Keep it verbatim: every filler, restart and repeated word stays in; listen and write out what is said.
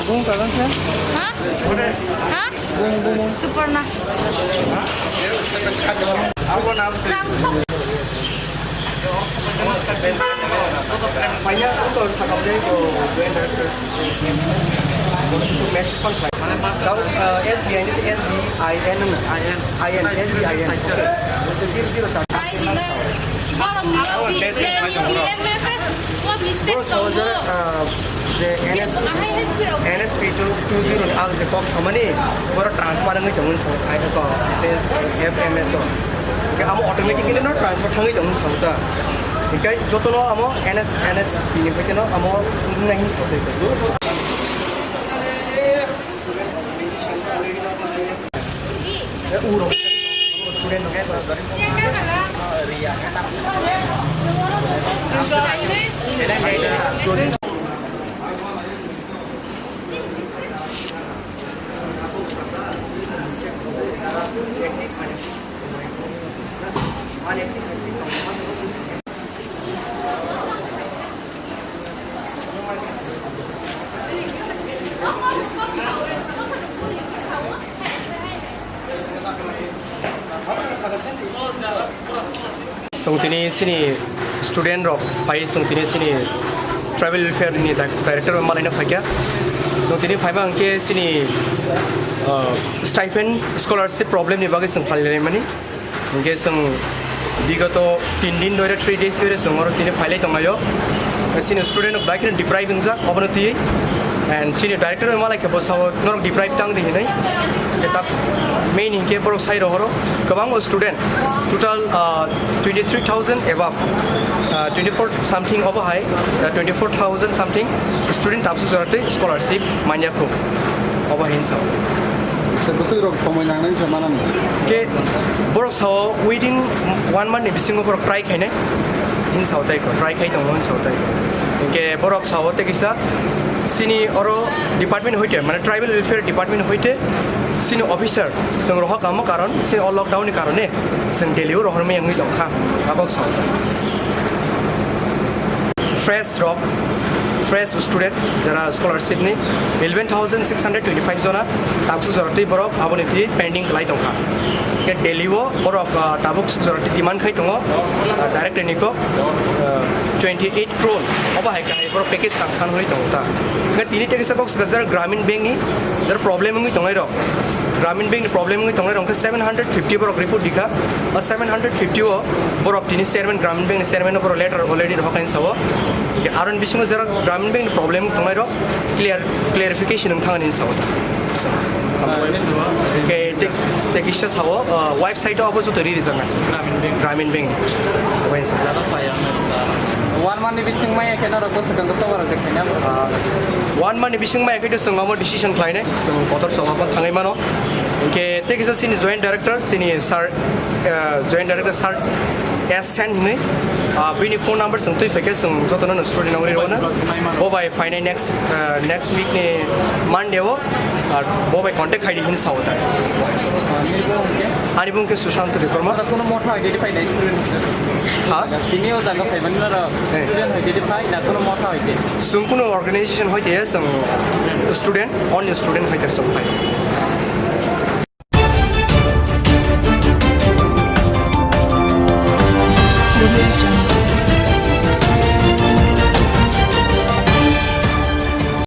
Bung kalang kha? Ha? Ha? Bung, bung, bung. Suparna. Abo nam. Rang sok. Manya, uto sakam dai ko join director. Message pang. Tau, eh, S B I ni, S B I N na? I N. I N, S B I N. Okay. Zero zero sa. Bro, sawajar, ah, je N S, N S P two, two zero ni ang je kok samani, boro transfer wngwi tongmani sa, ai ko, F M S o. Hingke amo automatically no transfer thangwi tongmani sa ta. Hingke jotono amo N S, N S P ni hwnkhe no amo wngnai hin sa tei. Chwng tini chini student rok phai, chwng tini chini tribal welfare ni di-, director bai malaina phaikha. Chwng tini phaima hwnkhe chini, uh, stipend scholarship problem ni bagwi chwng phalwi laimani. Hingke chwng bigoto tin din dhoire, three days dhoire chwng oro tini phailai tonglaio. Chini student rok bai kheno deprive wngjak obono twiwi. And chini director bai malai khe bo sao norok deprive tang di hinwi. Hingke tak main hingke borok sai rohoro kwbangma student total, ah, twenty three thousand above, ah, twenty four something obo hai, ah, twenty four thousand something student tabuk jora twi scholarship manya kho. Obo hin sao. Tei bwswk rok somoi nangnai wngkha manani. Ke borok sao within one month ni bisingo borok try khainai hin sao tei ko, try khai tongo hin sao tei ko. Ke borok sao tei kisa sini oro department hoite, mane tribal welfare department hoite sini officer chwng rohor kamo karon sini o lockdown ni karone chwng Delhi o rohormani wngwi tongkha, a kok sao. Fresh rok, fresh student, jara scholarship ni eleven thousand six hundred twenty five jona, tabuksa jora twi borok aboni twi pending kwlai tongkha. Ke Delhi o borok, ah, tabuk jora twi demand khai tongo, ah, direct ni kok, ah, twenty eight crore obo hai kahai borok package sanction hoi tongo ta. Ke tini tei kisa kok swkajak Gramin Bank ni jara problem wngwi tongnai rok. Gramin Bank ni problem wngwi tongnai rok khe seven hundred fifty borok report dikha. O seven hundred fifty o borok tini chairman, Gramin Bank ni chairman o borok letter already rohor kaini sao. Ke aron bisingo jara Gramin Bank ni problem tongnai rok clear, clarification wng thangani sao. So, ke te, te kisa sao, uh, website o abo joto ri rijak nai. Gramin Bank. Gramin Bank ni. Obo hinsa. One month ni bising maya khe norok bwswk ang khe sobar rok khe khaina. Uh, one month ni bising maya khe chwng omo decision khlainai, chwng kotor chobab thangwi mano. Hingke tei kisa chini joint director, chini sir, uh, joint director sir S Sen hinwi. Ah, bini phone number chwng twi phaikhe chwng jotono no student nang ri rwno. Bo bai phainai next, ah, next week ni Monday o, ah, bo bai contact khaidi hin sao ta. Ani bung khe Sushant Debbarma. Kono motha hoite phai na student. Ha? Tini o jaga phai mani nara student hoite phai na kono motha hoite. Chwng kuno organization hoite chwng student, only student hoite chwng phai.